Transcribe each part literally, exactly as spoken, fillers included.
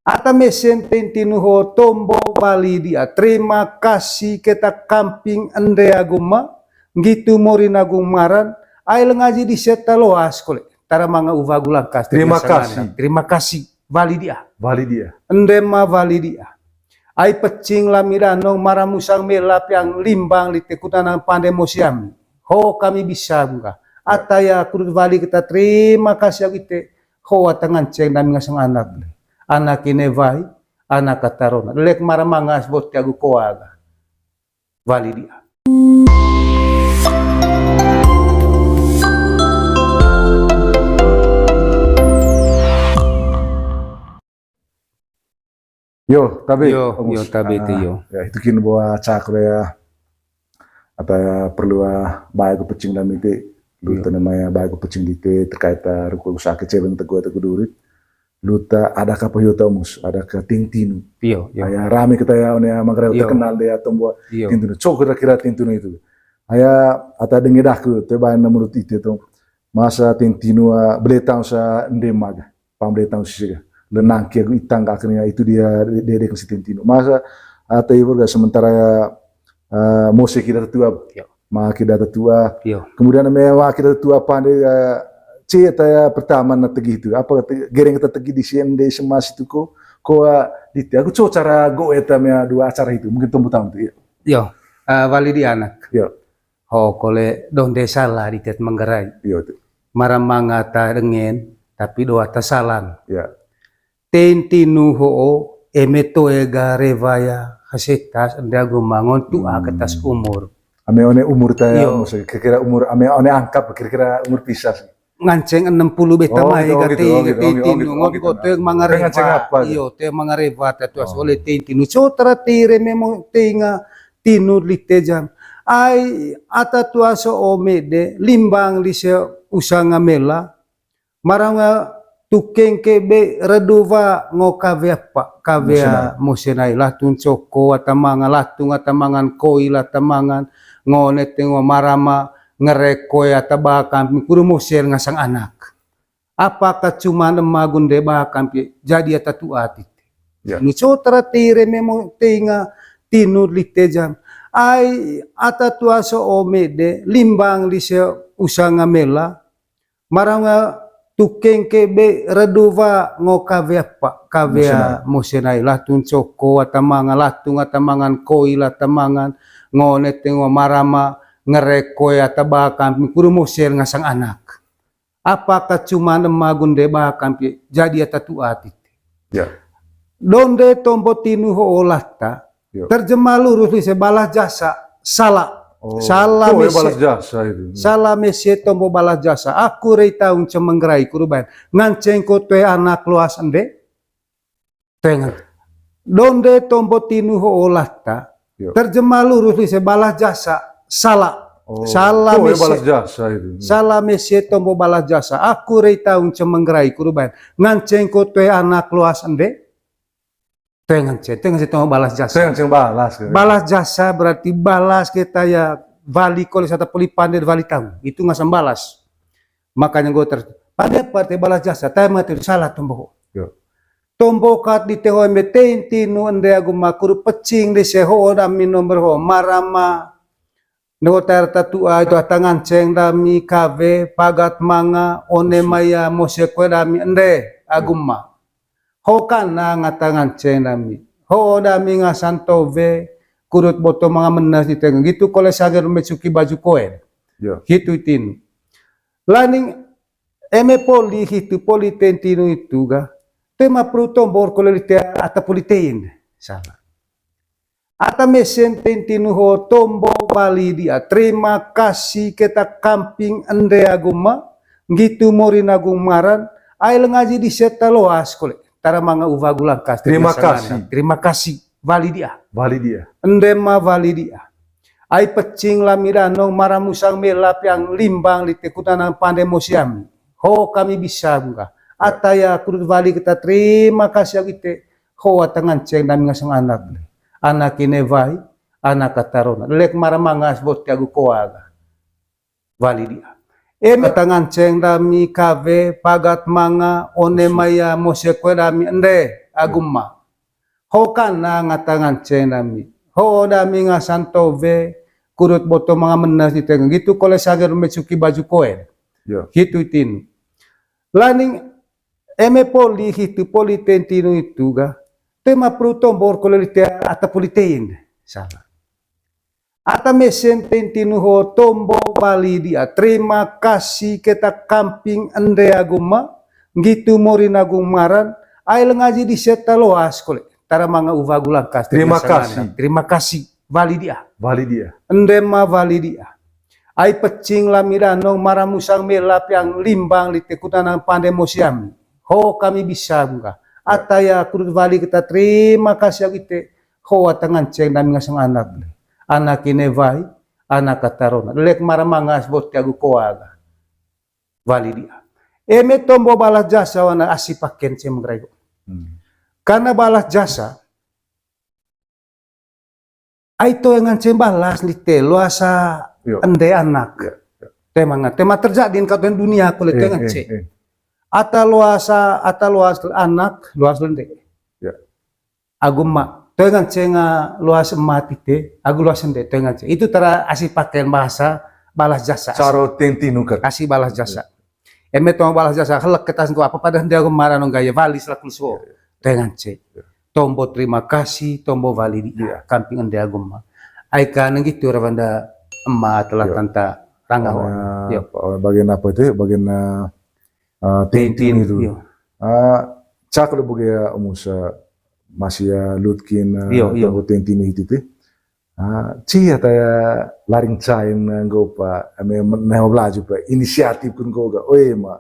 Ata mesen tein tinu ho tombo wali dia. Terima kasih keta kamping ende agung ma, nggitu mori nagung maran, ai le ngaji di seta loas kole. Tara manga uwa gulangkas. Terima kasih. Terima kasih. Wali dia. Wali dia. Ende ma wali dia. Ai pecing lami danong maramusang mela piang limbang lite kutanang pande mosiami. Ho kami bisa buka. Ataya kudut wali kita terima kasih aku ite. Ho ata nganceng dami ngasang anak. Anak ine wai, anak katarona. Lek mara mangas boti agu koaga. Wali dia. Yo, tabe. Yo, Omus. Yo, tabe te, ah, yo. Ya, itu kin bawa cakra ya. Ata perlu, ah, baik ku pecing dami te. Lu tene maya baik ku pecing dite terkait, ah, ruko usaha kecil yang teguh atau kudurit. Luta ada kapa hiyo ta Omus, ada ke tein tinu. Iyo, iyo. Aya rame kita ya, one ya, Manggarai terkenal dia tombo tein tinu. So kira-kira tein tinu itu. Aya ata denge daku, te bahan menurut ite tuh. Masa tein tinu, ah, bele taung sa ende maga. Pam bele taung sisi ga. Lenang kia gu itang ga akhirnya itu dia de-, dedek si tein tinu. Masa ata ibu ga sementara ya, ah, mose kita tetua. Iyo. Ma kita tetua. Iyo. Kemudian me ma kita tetua pande, eh, cerita ya pertama na tegi itu. Apa te-, gereng kita tegi di sende semas itu ko, ko, ah, di aku co cara go eta mea dua acara itu. Mungkin tombo taung tu, iyo. Iyo. Eh, wali di anak. Iyo. Ho kole donde salah di tet Manggarai. Iyo tu. Mara manga ta dengen, tapi doa ta salan. Iyo. Tein tinu ho'o, eme toe ga rewa ya, hasetas, ende agu mangon tu aketas umur. Ame one umur ta ya, iyo. Maksudnya kira-kira umur, ame one angkap kira-kira umur pisa sih. Nganceng enam puluh beta mai ga gitu, tei, oh, gitu, tei oh, gitu, tinu, oh, ngon gitu, ko nah. Toe manga rewa, nganceng apa gitu? Iyo, toe manga rewa, ta tua so ole tein tinu. So tara tei reme mo tei nga tinu lite jam. Ai, ata tua so ome de, limbang lise usa nga mela, Maranga tukeng kebe reduwa ngo kawe apa, kawe mose nai. Mose nai, latung coko ata manga, latung ata mangan koi, lata mangan, ngo nete ngo marama, ngerek koi ata ba kampi, kuru mose ngasang anak. Apakah cuma nema gunde ba kampi, jadi ata tua tite. Ya. Ni so tara tire memo tenga tinu lite jam. Ai ata tua so ome de, limbang lise usa nga mela, Maranga tukeng kebe reduwa ngo kawe apa, kawe mose nai. Mose nai, latung coko ata manga, latung ata mangan koi, lata mangan, ngo nete ngo marama, ngerek koi ata ba kampi, kuru mose ngasang anak. Apakah cuma nema gunde ba kampi, jadi ata tua tite. Ya. Donde tombo tinu ho olata, Yo. Terjemah lurus lise balas jasa. Salah. Oh. Salah. Tuh, ya, mese. Balas jasa itu. Salah mese tombo balas jasa. Aku rei taung cemenggerai kurubayan. Nganceng ko toe anak loas ende. Tengan. Donde tombo tinu ho olata. Yo. Terjemah lurus lise balas jasa. Salah. Oh. Salah. Tuh, ya, mese. Balas jasa itu. Salah mese tombo balas jasa. Aku rei taung cemenggerai kurubayan. Nganceng ko toe anak loas ende. Tengan cen, tengan cen tong balas jasa. Tengan cen balas, gitu. Balas jasa berarti balas kita ya wali kole sata poli pande wali tahu. Itu ngasang balas. Makanya gue terus, pada partai balas jasa, tapi mati salah tombo. Yo. Tombo kat di teho embe tein tinu ende agu makuru pecing di seho dami nomor ho marama. Ndo tar tatua itu ata nganceng dami kawe pagat manga one maya mose kue dami ende agu ma. Ho kana ngata nganceng dami. Ho dami ngasan towe, kurut boto manga menas di tengah. Gitu kole sager mecuki baju koen. Ya. Gitu itin. Laning eme poli hitu poli tein tinu itu ga. Tema perlu tombor kole lite ata poli tein. Salah. Ata mesen tein tinu ho tombo wali dia. Terima kasih keta kamping ende agu ma. Nggitu mori nagung maran. Ai le ngaji di seta loas kole. Tara manga uwa gulangkas. Terima kasih. Terima kasih. Wali dia. Wali dia. Ende ma wali dia. Ai pecing lami danong maramusang mela piang limbang lite kutanang pande mosiami. Ho kami bisa buka. Ataya kudut wali kita terima kasih aku ite. Ho ata nganceng dami ngasang anak. Anak ine wai, anak katarona. Lek mara mangas boti agu koaga. Wali dia. Eme ata nganceng dami kawe pagat manga one maya mose kue dami ende agama. Ho kanang ata nganceng nami. Ho dami ngasan towe, kudut boto manga menas di tengah. Gitu kole sanggar mecuki baju koen. Gitu tinu. Laning eme poli hitu, poli tentinu itu ga. Tema pru tombor kole lite ata poli ten. Salah. Ata mesen tentinu ho tombo wali dia. Terima kasih keta kamping ende agama. Gitu morin agung maran. Ai le ngaji di seta loas kole. Tara manga uwa gulangkas. Terima kasih. Terima kasih. Wali dia. Wali dia. Ende ma wali dia. Ai pecing lami danong mara musang mela piang limbang lite kutanang pande mosiami. Ho kami bisa buka. Ata ya kudut wali kita terima kasih ite. Ho ata nganceng dami ngasang anak. Anak ine wai, anak katarona. Lek mara mangas boti agu koaga. Wali dia. Eme tombo balas jasa wana asi paken cem gerai. Karena balas jasa, ai toe nganceng balas lite loasa ende anak. Tema nga, tema terjadi di katuan dunia kole toe nganceng. Ata loasa, ata loas anak, loas ende. Agu ma, toe nganceng loas ema tite, agu loas ende, toe nganceng. Itu tara asi paken bahasa balas jasa. Caro tentinu kat. Asi balas jasa. Eme tong balas jasa, helek ketas ko apa pada ende agu mara nong gaya wali selaku so. Toe nganceng. Tombo terima kasih, tombo wali di kamping ende agu ma. Ai ka neng gitu rawanda ema telah tanta rangga ho. Bagian apa itu? Bagian, eh, tentinu itu. Cak lo bagi ya umus, eh, masih ya lutkin, eh, tombo tentinu itu. Ah, cia taya laring cain nggo pa, ame men-, neho belaju pa, inisiatif kun nggo ga, oe ma.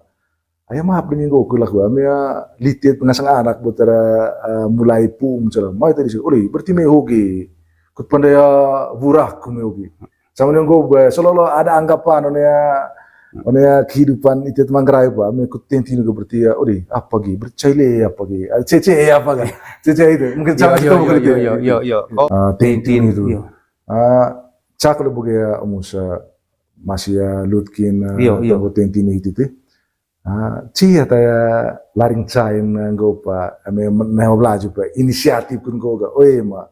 Aya maaf dengan nggo ku laku, ame ya litit ngasang anak botara, ah, mulai pum cala. Mai tadi sih, ori, berarti me hoge. Kut pandai ya wurah ku me hoge. Sama dengan nggo ba, selalu ada anggapan, one ya, one ya kehidupan itu Manggarai pa, ame kut tentinu ke berarti ya, ori, apa ge, bercaile apa ge, ah, cece apa ga, cece itu, mungkin sama kita bukan itu. Yo, yo, yo. Ah, tentinu itu. Ah, cak lo bagi ya umus, eh, masih ya lutkin, eh, tombo tentinu itu teh. Ah, cia taya laring cain, eh, nggo pa, ame men-, neho belaju pa, inisiatif kun nggo ga, oe ma.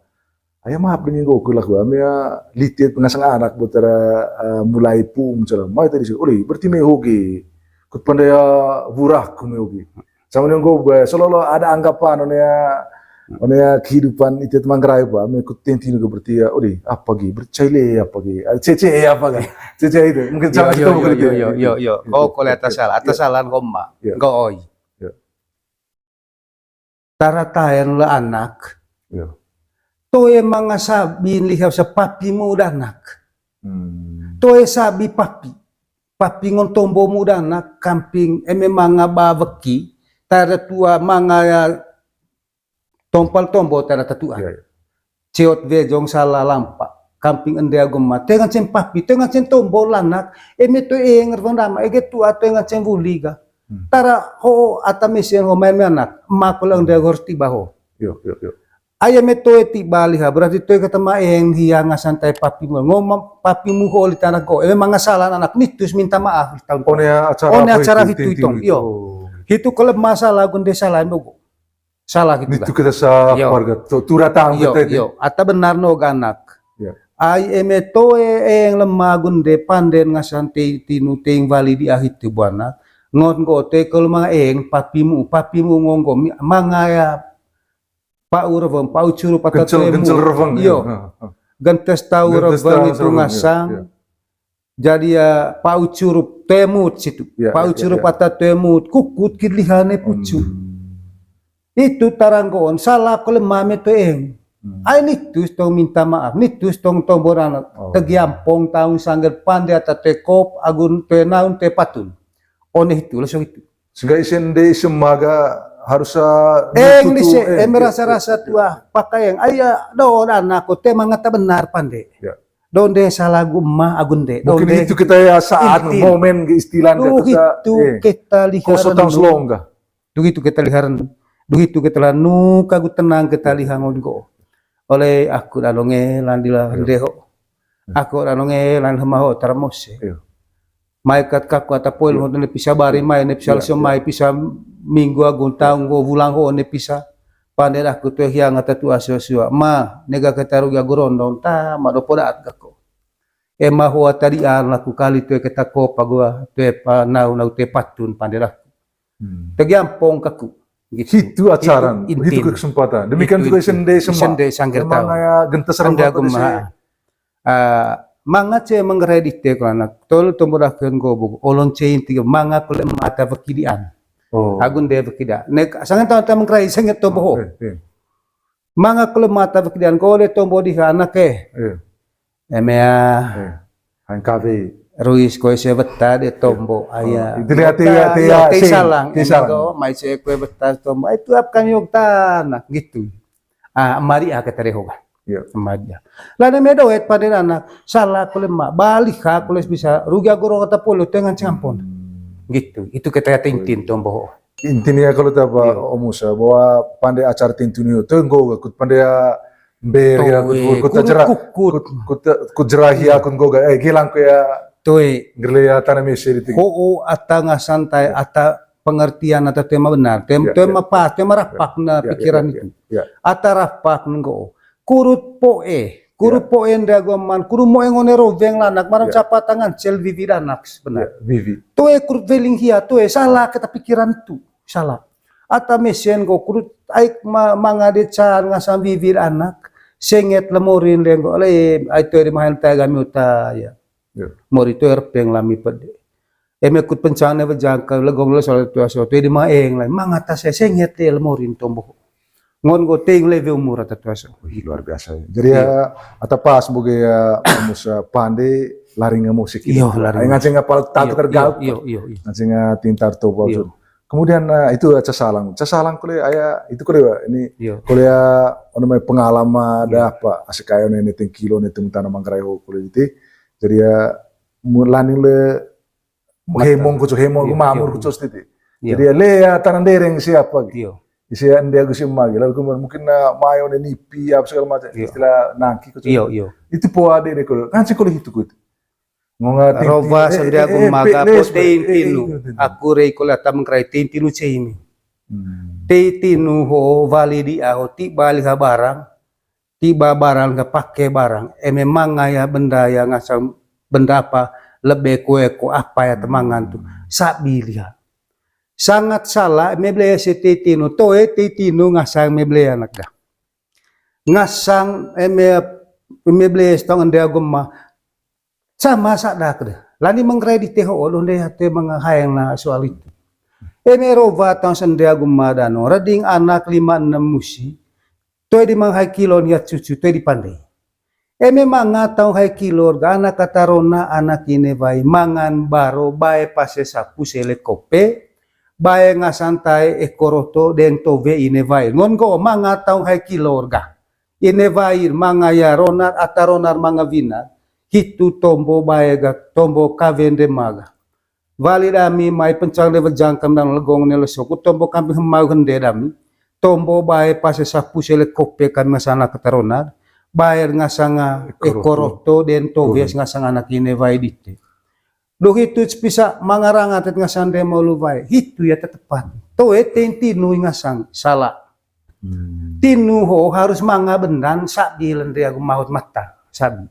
Aya maaf dengan nggo ku laku, ame ya litit ngasang anak botara, eh, mulai pum cala. Mai tadi sih, ori, berarti me hoge. Kut pandai ya wurah ku me hoge. Sama dengan nggo ba, selalu ada anggapan, one ya, one ya kehidupan itu Manggarai pa, ame kut tentinu ke berarti ya, ori, apa ge, bercaile apa ge, ah, cece apa ga, cece itu, mungkin sama kita bukan itu. Yo, yo, yo. Ko kole atas salah, atas salah nggo ma, nggo oi. Tara taen le anak. Toe manga sabi liha sa papi mu danak. Toe sabi papi. Papi ngon tombo mu danak, kamping eme manga ba weki, tara tua manga ya tompal tombo tara tatua. Ceot wejong sala lampa, kamping ende agu ma, toe nganceng papi, toe nganceng tombo lanak, eme toe enger wong dama, ege tua toe nganceng wuli ga. Tara ho ata mesen ho main anak, ma ko lang de gor tiba ho. Yo, yo, yo. Aya me toe tiba liha, berarti toe kata ma eng hia ngasan tai papi mu. Ngoma papi mu ho li tanak ko. Eme manga salah anak nitus minta maaf taun. One acara hitu itong. Yo. Hitu kalau masalah gunde salah mogo. Salah gitu. Nitu kita sa keluarga. Tura tang kita itu. Yo, ata benar no ganak. Ai eme toe eng lemah gunde panden ngasan te tinu teing wali di ahit tu buana. Ngon go te kalau ma eng papimu, papimu ngonggo manga ya pau reweng, pau curup ata kencel, kencel reweng. Iyo. Gentes tau reweng itu ngasang. Jadi ya pau curup temut situ. Pau curup ata temut, kukut kid lihane pucu. Itu taranggoon, salah ko lemah me toeng. Ai nitus tong minta maaf, nitus tong tomboran, tegiampong taung sangger pande ata tekop, agun te naun te patun. One itu, lesong itu. Sehingga isen de isen maga harus, eh, Inggris, eh, merasa-rasa tua, pakai yang, aya, do, dan aku te mangata benar pande. Donde salah gumma agunde. Mungkin itu kita ya saat momen ke istilah itu kita lihat. Kosong tang selongga. Duhitu kita liharan, duhitu kita lanu kagu tenang kita lihangon ko. Oleh aku dalonge landila hendeho. Aku dalonge lan hemaho taramose. Mai kat kaku ata poel ho ne pisa bari mai ne pisa leso mai pisa minggu agun taung ho wulang ho ne pisa. Pande daku toe hia ngata tua sua-sua. Ma, nega keta rugi agu rondong, ta, ma dopo daat gako. Ema hoa tadi an laku kali toe keta kopa gua, toe pa nau, nau toe patun pande daku. Hmm. Tegi ampong kaku. Gitu. Hitu acaran, itu intin. Hitu kesempatan. Demikian itu juga intin. Sende semua. Sende sangger tahu. Memang ya gentes. Anda aku mah. Ah, manga ce manggarai dite ko anak. Tol tombo daken gobo. Olon ce inti manga kule mata bekidian. Oh. Agun de bekida. Nek sangat tahu tahu manggarai sangat tombo ho. Eh, eh. Manga kule mata bekidian ko de tombo di anak eh. Eh. Emea. Eh. Hangkawe. Ruis ko ese beta de tombo aya. Oh, itu lihat ya, ya, tei salang. Tei salang. Ko mai se kue beta tombo. Itu ap kami yok tanak gitu. Ah, mari ah kata reho kan. Iya. Mari ah. Lana me doet pande anak, salah kule ma, balik ha kule bisa, rugi agu rondong kata polo, tengan campon. Hmm. Gitu. Itu kata ya tintin tombo. Intinya kalau tak apa, iya. Om Musa, bahwa pande acar tintin itu, tenggo, kut pande ya, ber ya, kut, kut, kut jerah, kut, kut, kut jerah ya, kut goga, eh, gilang ku ya, toe. Gerle ya, tanah mesir itu. Ho, o, ata nggak santai, ata pengertian atau tema benar, tem-, tema pas, tema rapak na pikiran itu. Ata rapak nenggo. Kurut poe, kurut poe nda goman, kurut moe ngone roveng lanak, marang capa tangan, cel vivi danak sebenar. Vivi. Toe kurut veling hia, toe salah kita pikiran tu, salah. Ata mesen go kurut aik ma-, manga de can ngasang vivi danak, senget lemorin lenggo, le, ai toe di mahen tae gami uta, ya. Mori toe repeng lami pede. Eme kut pencang ne bejangka legong le soal tua so, tua di maeng lai, mangata se senget le lemorin tombo. Ngon go teng leve umur ata tua so. Wih, luar biasa ya. Jadi ya, ata pas boge ya, Musa pande laring musik. Iyo, laring. Ai nganceng apal tak tergaup. Iyo, iyo, iyo. Nganceng tintar toba. Kemudian, eh, itu casalang. Casalang kule aya, itu kule ini. Kule ya, ono mai pengalaman ada apa? Asik kayo ne tengkilo ne teng tanah manggarai ho kule itu. Jadi ya, mu-, laning le hemong kucu, hemong mamur kucu titi. Jadi ya, le ya tanah dereng siapa gitu. Isi ya ende agus ema gitu. Lalu kemudian mungkin na mayo ne nipi apa segala macam istilah nangki kucu. Itu po ade de kule. Kan si kule itu kut. Ngonga ting-, roba eh, sandria eh, eh, gumma eh, ga eh, po eh, tein eh, tinu. Eh, eh, eh. Aku rei kole ata manggarai tein tinu ceimi. Hmm. Tein tinu ho wali dia ho tiba liha barang, tiba barang ga pake barang. Eme manga ya benda ya ngasang benda apa lebe kue ko apa ya temangan tu. Hmm. Sabi liha. Sangat salah, eme bele se tein tinu, toe tein tinu ngasang eme bele anak dah. Ngasang eme, eme bele setong ende agama, sama sadak deh. Lani manggarai di teho, olo nde hate mangahayang na soal itu. Eme roba tong sende agama dano, reding anak lima enam musi, toe di manghai kilon ya cucu, toe di pandai. Eme manga tong hai kilor ga anak katarona anak ine wai mangan baro bae pase sapu sele kope, bae ngasan tae ekor oto den towe ine wai. Ngon go manga tong hai kilor ga. Ine wai manga ya ronar ata ronar manga wina, hitu tombo bae ga tombo kawen de maga. Wali dami mai pencang de wejang kemdang legong ne leso ku tombo kami hemau hende dami. Tombo bae pase sapu sele kope kami ngasana ketarona. Bae ngasanga ekor oto den towes ngasanga anak ine wai dite. Doh itu cepisa mangaranga tet ngasang de mau lu wai. Hitu ya tetepan. Toe tein tinu ngasang salah. Hmm. Tinu ho harus manga bendan sabi lende agu maut mata. Sabi.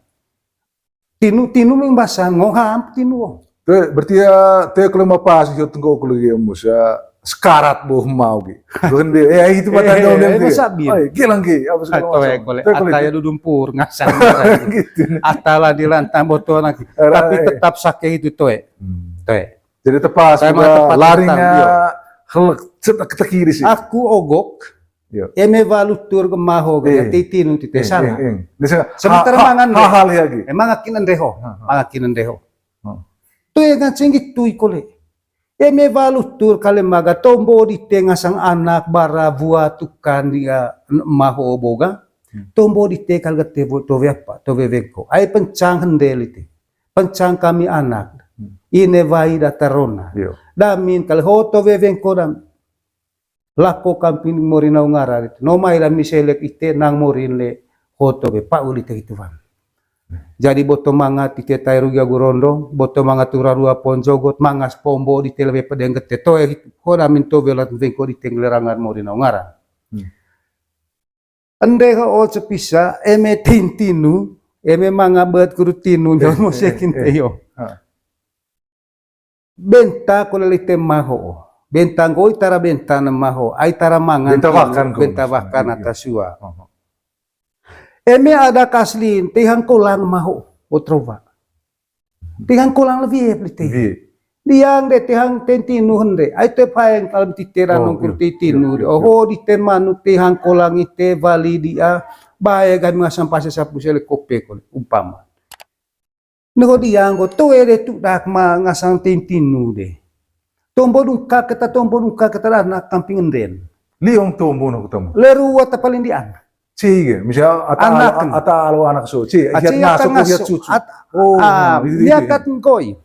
Tinu, tinu ming basa ngoham tinu. Te, berarti ya, te kalau mau pas, yo tunggu aku lagi emus ya, sekarat boh mau gitu. Bukan dia, ya itu mata dong dia. Masa biar. Oh, gilang gitu, apa segala macam. Toe kole, ata ya dudumpur, ngasang. Gitu. Ata lah di lantang botol lagi. Tapi tetap sakit itu toe. Hmm. Toe. Jadi tepas juga larinya helek cetak ke kiri sih. Aku ogok. Eme walu tur ke maho ke titinu tite salah. Sementara mangan hal lagi. Emang akin endeho, mangakin endeho. Tu ya kan singgi tui kole. Eme walu tur kale maga tombo dite ngasang anak bara bua tukan dia maho boga. Tombo dite kal gete towe apa, towe wengko. Ai pencang hendel ite. Pencang kami anak. Ine wai datarona. Damin kale ho towe wengko dam. Lako kamping mori nau ngara. No mai la miselek ite nang morin le hoto be pa'u lite hituan. Jadi boto manga tite tai rugi agu rondong, boto manga tura rua pon jogot, mangas pombo dite lebe pedeng gete toe hitu. Ho damin to welat wengko dite ngelerangan mori nau ngara. Hmm. Ende ho'o cepisa, eme tintinu, eme manga bet kuru tinu, nyo mo sekin te yo. Benta kole lite maho. Benta nggo itara benta ne maho. Ai tara mangan benta tinu, wakan ko. Benta wakan ata sua. Eme ada kaslin, tihang kolang maho. Otrowa. Tihang kolang lewi lite. Diang de tihang tentinu hende. Ai te paeng kalau titera nongkur titinu de. Oho, di ten manu tihang kolang ite wali dia. Bae gami ngasang pase sapu sele kope kole. Umpama. Neho diang go toe de tudak ma ngasang tintinu de. Tombo dungka keta, tombo dungka keta dana kamping enden. Liong tombo no ketemu. Leru ata paling diang. Ci ge, misal ata alo anak so, ci, hiat ngaso ko hiat cucu. Oh, niakat ngkoi.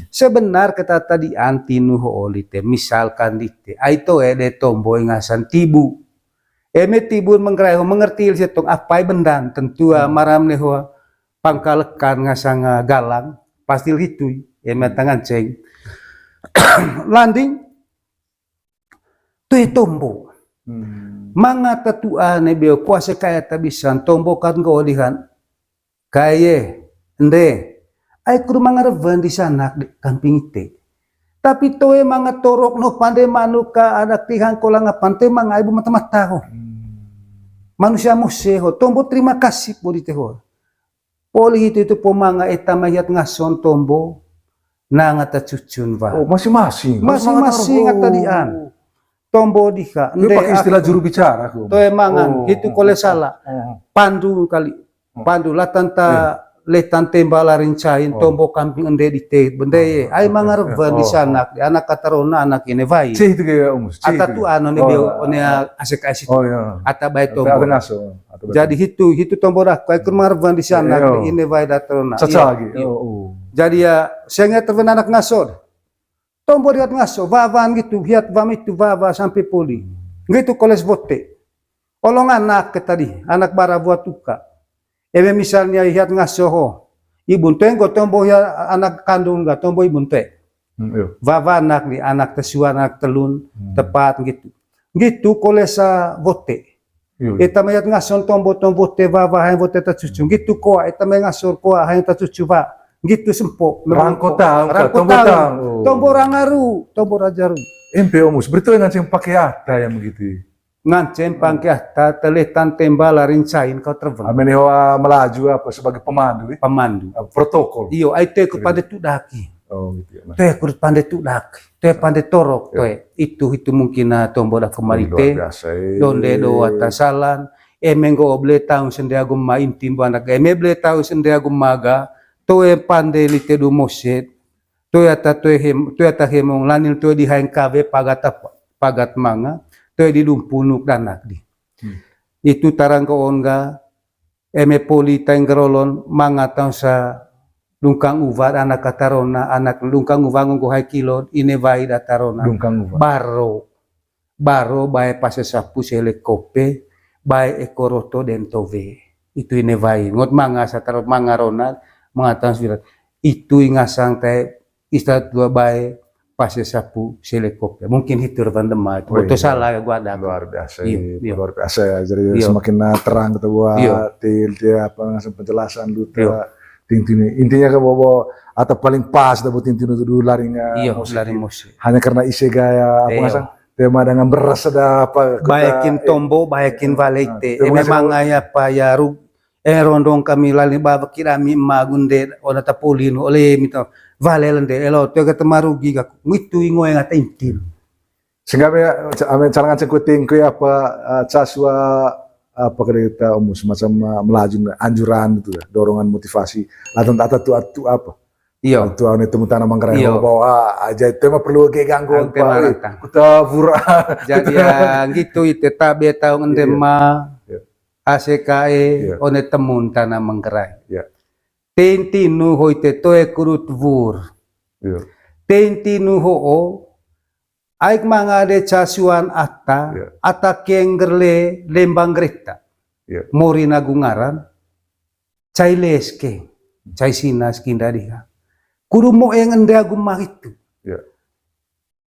Sebenar keta tadi antinu ho lite, misalkan dite, ai toe de tombo ngasang tibu. Eme tibu menggerai ho mengerti setong apai bendan, tentu maram ne ho pangkalekan ngasang galang, pasti hitui, eme tangan ceng. Landing, Toe tombo. Manga tatua ne beo kuase kaya tabisan tombo kat nggo dihan. Kaye, ende. Ai kuru manga rewen di sanak de kamping ite. Tapi toe manga torok no pande manuk ka adak tihang kolang apan te manga ibu mata-mata ko. Manusia mose ho, tombo terima kasih po di te ho. Poli hitu itu po manga eta mai hiat ngason tombo, nanga ta cucun wa. Oh, masing-masing. Masing-masing ata dian. Tombo diha. Ende pakai istilah juru bicara ko. Toe mangan, hitu kole salah. Pandu kali. Pandu latan ta letan temba larin cain, tombo kamping ende di te, bende ye. Ai manga rewen di sanak, di anak katarona anak ine wai. Cih itu kayak umus. Ata tu ano ne beo, one asek asik. Oh, iya. Ata bae tombo. Jadi hitu, hitu tombo dah, kai kur marwan di sana, ine wai datrona. Caca lagi. Jadi ya, sehingga terwen anak ngaso. Tombo dihat ngaso, wawan gitu, hiat wam itu wawa sampai poli. Gitu koles bote. Olong anak ke tadi, anak bara buat tuka. Eme misalnya hiat ngaso ho. Ibun tenggo tombo ya anak kandung ga tombo ibun te. Wawa anak ni, anak tesuan, anak telun, tepat gitu. Gitu kolesa bote. Eta mayat ngason tombo, tombo te wawa, hai bote ta cucu. Gitu koa, eta mayat ngasor koa, hai ta cucu wa. Gitu sempo. Rangko tang, rangko tang. Tombo rangaru, tombo rajaru. Empe omus, berarti nganceng pakai ata yang begitu. Nganceng pangke ah, ta teletan temba larin cain kau terwen. Ame ne hoa melaju apa sebagai pemandu, eh? Pemandu. Protokol. Iyo, ai te ku pande tu daki. Oh, gitu ya. Te ku pande tu daki. Te pande torok, te. Itu, itu mungkin na tombo da kemari te. Donde do atasalan. Eme nggo ble taun sende agu ma intin bo anak. Eme ble taun sende agu maga. Toe pande lite du moset. Toe ata toe hem, toe ata hemong, lanil toe di haeng kawe pagat apa, pagat manga, toe di dumpunuk danak di. Itu tarang ko on ga, eme poli taing gerolon, manga taun sa lungkang uwa, anak katarona, anak lungkang uwa nggo hai kilo, ine wai datarona. Lungkang uwa. Baro. Baro bae pase sapu sele kope, bae eko roto den towe. Itu ine wai. Ngot manga satarot manga ronat, manga taun surat. Itu ingasang te istilah dua bae pase sapu sele kope. Mungkin hitur pandema itu. Betul salah ya gua ada. Luar biasa. Iya, iya. Luar biasa ya. Jadi semakin, eh, terang kita buat til, til apa ngasih penjelasan duta. Iya. Tintinu. Intinya ke bobo atau paling pas dapat tintinu itu dulu lari nggak musik. Iya, lari musik. Hanya karena isi gaya apa ngasang. Tema dengan beras ada apa, baekin tombo, baekin walete. Eme manga ya pa ya rug, eh, rondong kami lali baba kirami magunde ona tapolin ole mito. Wale lende elo tega temarugi gaku. Ngitu ingo yang ata intin. Sehingga ame, ame calangan cengkuting ku apa, eh, casua apa kali kita umum semacam, eh, melaju anjuran gitu ya, dorongan motivasi. Latan tak atu atu apa? Iya. Itu ane temu tanah Manggarai bahwa aja itu mah perlu kayak gangguan, Pak. Kuta pura. Jadi ya gitu itu tabe tahu endema A C K E one temun tanah Manggarai. Tentinu hoi te toe kurut wur. Tentinu ho o aik manga de casuan ata, ata kenggerle lembang gereta. Mori nagu ngaran, cai les ke, cai sinas kinda diha. Kudu mo eng ende agu mahitu.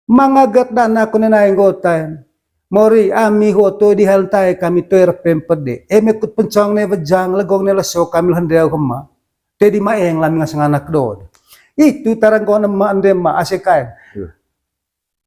Mangagat dana kone naeng gotaen. Mori, ami ho toe di hal tae kami toe repe mpede. Eme kut pencong ne wejang, legong ne leso, kami lehen dea hema. Te di maeng lami ngasang anak dod. Itu tarang kone ma ende ma ase kaen. Iya.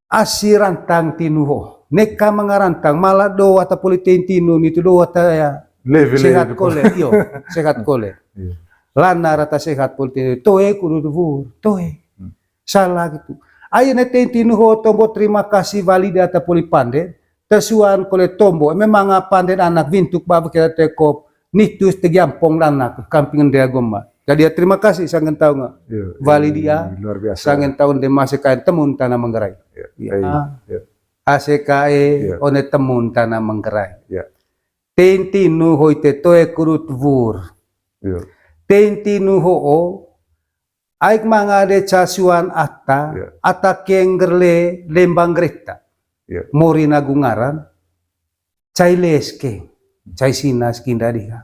Asi rantang tinu ho. Neka manga rantang, mala do ata poli tein tinu nitu do ata ya. Level sehat itu. Kole, iyo, sehat kole. Iya. Lana rata sehat poli tein, toe kudu dubur, toe. Hmm. Salah gitu. Ayo ne tein tinu ho tombo terima kasih wali de ata poli pande. Tesuan kole tombo. Memang pande anak wintuk babu kita tekop. Nitus tegi ampong anak kamping ende agoma. Jadi ya terima kasih sanggen taung. Iya, wali iya, dia. Luar biasa. Sanggen taung de mase kaen temun tana Manggarai. Iya, iya. Iya. Iya. Ase kae, iya, one temun tana Manggarai. Iya. Tein tinu ho ite toe kurut wur. Iya. Tein tinu ho o, aik manga de casuan ata, iya, ata kenggerle lembang gereta. Iya. Mori nagu ngaran, cai les ke, cai sinas kinda diha.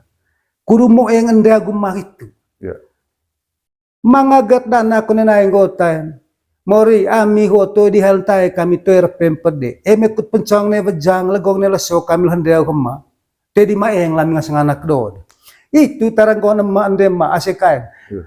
Kudu mo eng ende agu mahitu. Iya. Mangagat dana kone naeng gotaen. Mori, ami ho toe di hal tae kami toe repe mpede. Eme kut pencong ne wejang, legong ne leso, kami lehen dea hema. Te di maeng lami ngasang anak dod. Itu tarang kone ma ende ma ase kaen. Iya.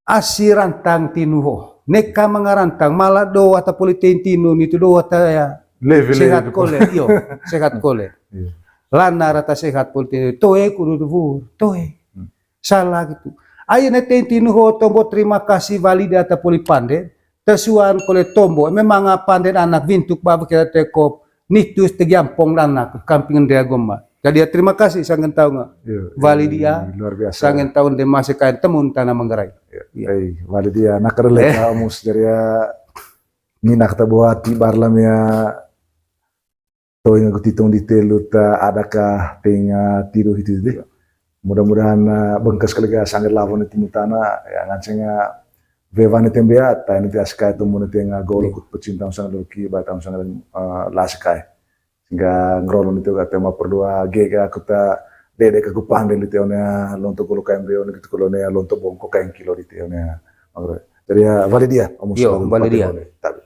Asi rantang tinu ho. Neka manga rantang, mala do ata poli tein tinu nitu do ata ya. Level sehat itu. Kole, iyo, sehat kole. Iya. Lana rata sehat poli tein, toe kudu dubur, toe. Hmm. Salah gitu. Ayo ne tein tinu ho tombo terima kasih wali de ata poli pande. Tesuan kole tombo. Memang pande anak wintuk babu kita tekop. Nitus tegi ampong anak kamping ende agoma. Jadi ya terima kasih sanggen taung. Iya, wali dia, luar biasa. Sanggen taung de mase kaen temun tana Manggarai. Iya. Iya. Eh, wali dia, nak kerele eh. Kamus dari ya minak ta buat di barlam ya. Toing aku titung di telu ta adakah tenga tiru itu deh. Iya. Mudah-mudahan, eh, bengkas kali ga sanggen lawan itu mutana, ya, nganceng, eh, wewan itu mbea, ta ini ti askai tu mun itu nga gol iya. Kut pecinta sang luki, ba tang sang, eh, laskai. Sehingga ngerolon itu kata ma perlu, eh, gega aku ta dede ke kupang deli teone lonto golo kain beo, gitu golo ne lonto bongko kain kilo di teone. Jadi ya, wali dia, omus yo, wali dia. Tapi